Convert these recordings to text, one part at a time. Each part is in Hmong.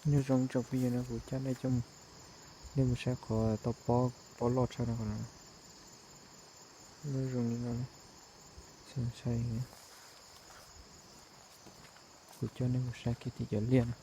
Nyob zoo tsoom phooj ywg no, kuv coj nej coj, nej mus saib qhov tau pob, pob loj tshaj no qhov no. Nyob zoo li no, kuv coj nej mus saib kiag tim cov liaj no.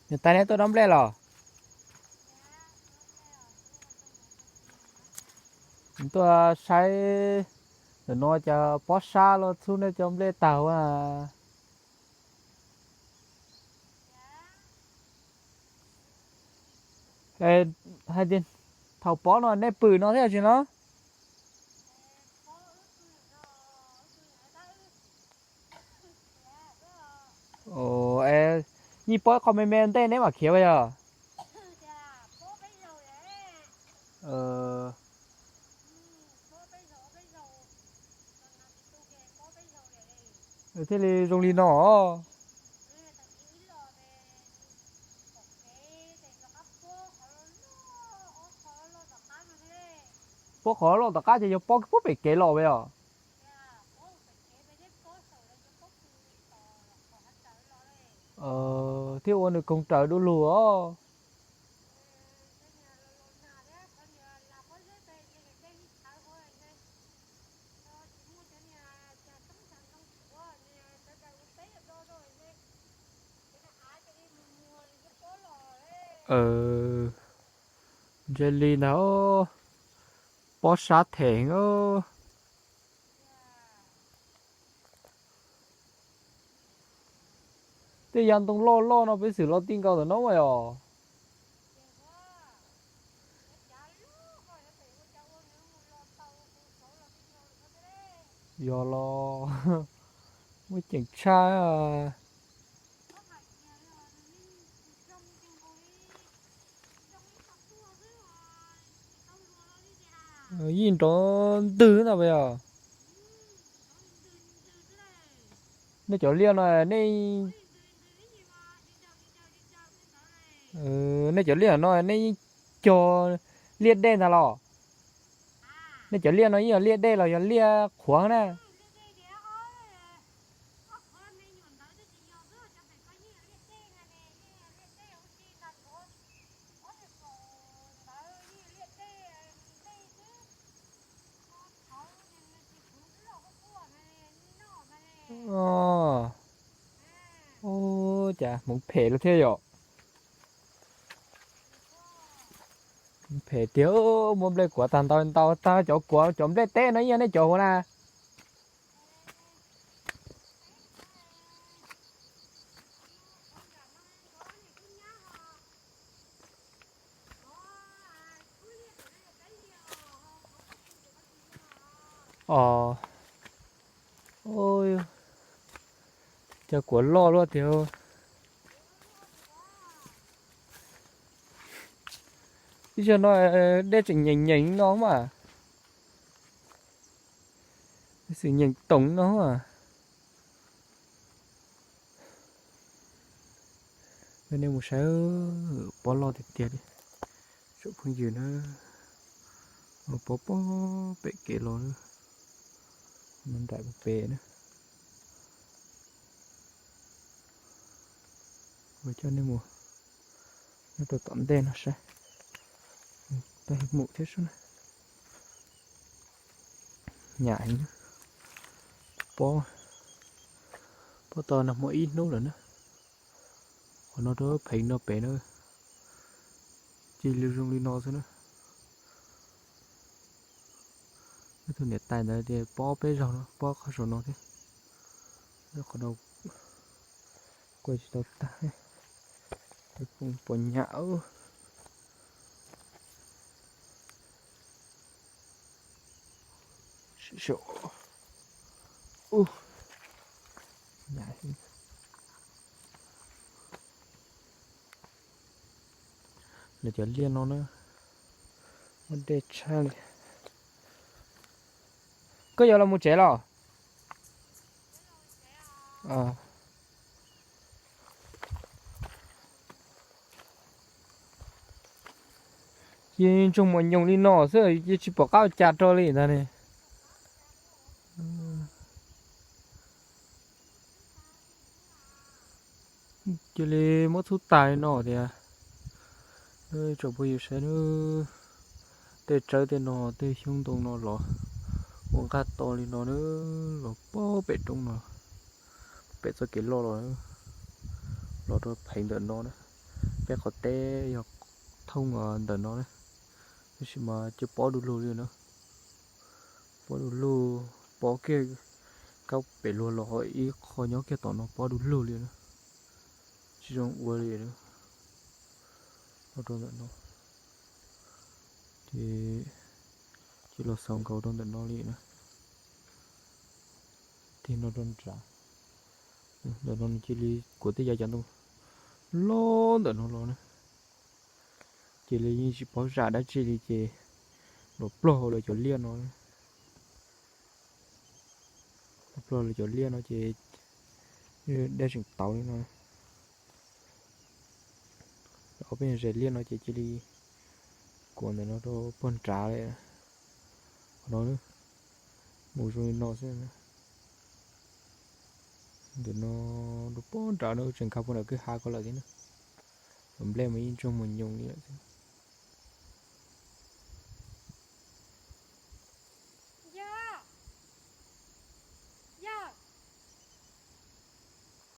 Niam tais, neb tuaj dob nplej los? Tuaj saib ntawm no cas pob sab los txhub nej cov nplej tag ua. Hais tias thaum pob no nej pwm no thiab tsis no? Es yeej pob ib qho me me ntej neb mam khiav ua yog? Thiaj li zoo li no. Pob qhov loj tom qab ces yog pob pem kev los ua yog? Thiab ua nws koog raws du lug os. Ntshe li ntag, pob sab theem os. Tej yam ntoo loj loj no peb xwm los tij nkaus ntawm no mas yog. Yog los muaj ceem tshaj. Yeej nrov ntwg na puas yog? Nej cov liaj no nej, nej cov liaj no nej yeej cog liaj dej ntag los? Nej cov liaj no yeej yog liaj dej los yog liaj qhuav na? Ua cas hmoov phem lawm thiab yom. Phem tiag, muaj nplej kuav tag ntau ntau tag, cov kuav cov nplej teb no ib yam nej cov hauv na. Os, cov kuav loj luaj tiag. Ib zaug no dej tseem nyeem nyeem no mas, xwm nyeem toom no. Nej mus saib, pob loj tiag tiag li. Tsoom phooj ywg na, pob pob pem kev los, no nraim pem na. Ua coj nej mus nyob rau tom ntej no saib, peb mus thiab sub na. Nyam heev, pob, pob tau nag hmo ib hnub lawm na. Qhov no rau pheev no pem na, cia li zoo li no xwb na. Tus niam tais ntawd tias pob peb zaug no, pob qhov saum no thiab. Qhov no Kuaj tsis tau tag, pom nyam. Lawv cov liaj no na, muaj dej tshaj li. Koj yuav los mus tsev los? Ces ntsoog mos nyoos li no xwb ces tsis pom qab ua cas rau li ntag ne. Cia li muab txhub tas li no tias, tsoom phooj ywg saib na, tej tsawb tej no tej xyoob ntoo no los ua nqaj to li no na, los pog pem roob no, pem txoj kev loj los, los rau pheev ntawm no na. Peb qhov teb yog thooj ntawm no na, tab sis mas cua pob du lug li na. Pob du lug, pob kiag, kab pem luag los ho ib qho nyob kiag tom no pob du lug li na. Tsis zoo ua li. Los rau ntawm no, ces cia los xaus nkaus rau ntawm no li na. Tig no rau nram, ntawm no nws cia li kuav tej yav cov ntoo loj ntawm no los na. Ces li yeej tsis paub zam dab tsi li ces los plog hauv lawv cov liaj no. Los plog lawv cov liaj no ces dej tseem tauv li no. Ob peb zes liaj no ces cia li kuav ntawm no rau pog nrad li. Qhov no mus zoo li no xwb. Ntawm no rau pog nrad no tseem nkag puag nram kwj ha ko lawm thiab na. Cov nplej mas yeej ntsoog mos nyoos li lawm.